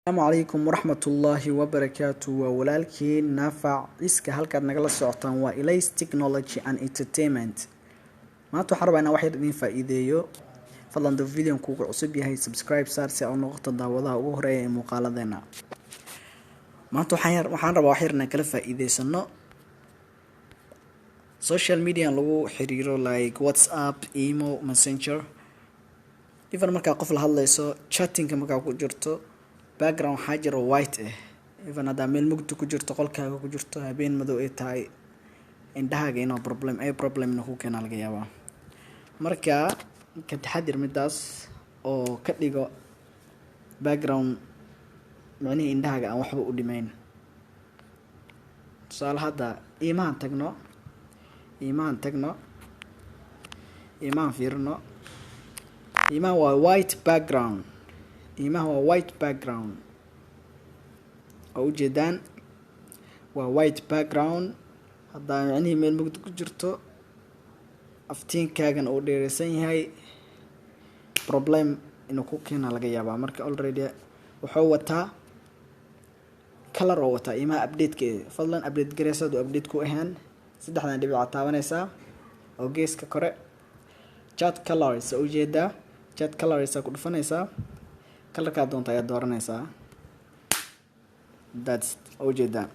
Asalaamu calaykum waraxmatullaahi wabarakaatu. Waa walaalkiin Naafac Ciska. Halkaad nagala socotaan waa Elays Technology and Entertainment. Maanta waxaan rabaa inaan wax yar idiin faa-iideeyo. Fadlan doo video kuugu cusub yahay, subscribe saar si aad u noqoto daawadaha ugu horeeya ee muuqaaladeena. Maanta waxaan rabaa wax yar inaan kala faa-iideysano social media lagu xiriiro, like WhatsApp, Imo, Messenger. Even markaa qof la hadlayso, chattingka markaa ku jirto, background waxaa jira white ah. Even haddaa meel mugdi ku jirto, qolkaaga ku jirto, habeen madow ay tahay, indhahaaga inuu problem ay problem inuu ku keenaa laga yaabaa. Marka ka taxadir midaas oo ka dhigo background micnihii indhahaaga aan waxba u dhimayn. Tusaale, hadda Imohan tagno, Imohan tagno, Imohan fiirino. Imoha waa white background. Imoha waa white background oo ujeedaan, waa white background. Haddaa micnihii meel mugdi ku jirto, aftiinkaagan uu dheereysan yahay, problem inuu ku keena laga yaabaa. Marka already wuxuu wataa color oo wataa Imoha update-ka. Fadlan update gareysa hadduu update ku ahaan. Saddexdan dhibic taabanaysaa oo geeska kore, chat colors ujeedaa, chat colors ku dhufanaysaa, colorkaa doonta ayaad dooranaysaa. That's ujeedaa.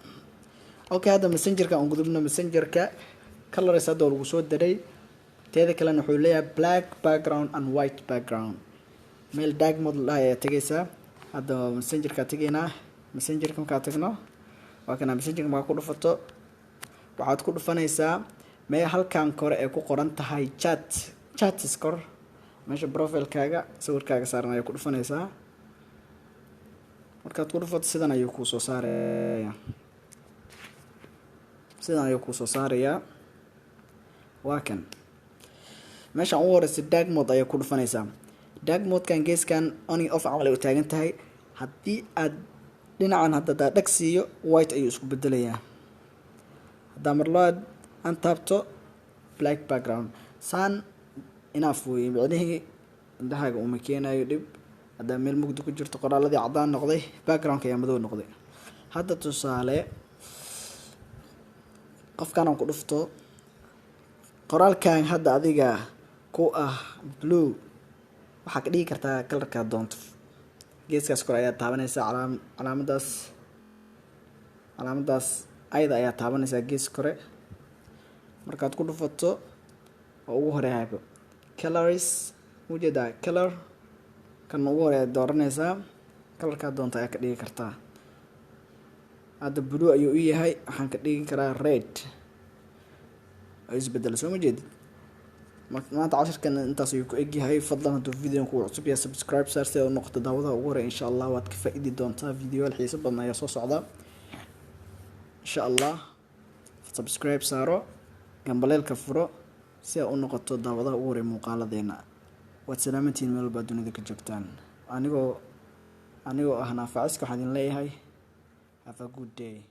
Okay, hadda Messengerka aan gudubno. Messengerka colors hadda lagu soo daray. Teeda kalena wuxuu leeyahay black background and white background. Meel dark mode la dhahay ayaa tegaysaa. Hadda Messengerkaa tegaynaa. Messengerka markaa tagno, waa kana. Messengerka markaa ku dhufato, waxaad ku dhufanaysaa mee halkan kore ee ku qoran tahay chat, chats kor, meesha profilekaaga sawirkaaga saaran ayaa ku dhufanaysaa. Markaad ku dhufato, sidan ayuu kuu soo saaraya, sidan ayuu kuu soo saarayaa. Waa kan. Meeshaan ugu horeysa dark mode ayaa ku dhufanaysaa. Dark modekan geeskan on off camal ay u taagan tahay. Haddii aad dhinacan hadda hadaa dhag siiyo, white ayuu isku bedelayaa. Haddaa mar labaad aan taabto, black background. Saan enough wey, micnihii indhahaaga uma keenayo dhib. Haddaa meel mugdi ku jirto, qoraaladii caddaan noqday, backgroundka ayaa madow noqday. Hadda tusaale, qofkan aan ku dhufto, qoraalkan hadda adiga ku ah blue, waxaa ka dhigi kartaa colorkaa doonto. Geeskaas kore ayaa taabanaysaa, calaamadaas, calaamadaas ayada ayaa taabanaysaa. Gees kore markaad ku dhufato oo ugu horeeyaba colors, ujeedaa, color kan ugu horeeya dooranaysaa. Colorkaa doonta ayaa ka dhigi kartaa. Hadda blue ayuu u yahay, waxaan ka dhigi karaa red oo isbedela. Soo ma jeedid? Maanta cashirkan intaas ayuu ku egyahay. Fadlan hadduu videon kugu cusub yahay, subscribe saar si aad u noqoto daawadaha ugu horey. Insha Allah waad ka faa-idi doontaa, videoyaal xiiso badan ayaa soo socda insha Allah. Subscribe saaro, gambaleelka furo si aad u noqoto daawadaha ugu horey muuqaaladeena. Waad salaamantihiin meel walbaa dunida ka joogtaan. Anigoo ah Naafaciska, waxaan idin leeyahay have a good day.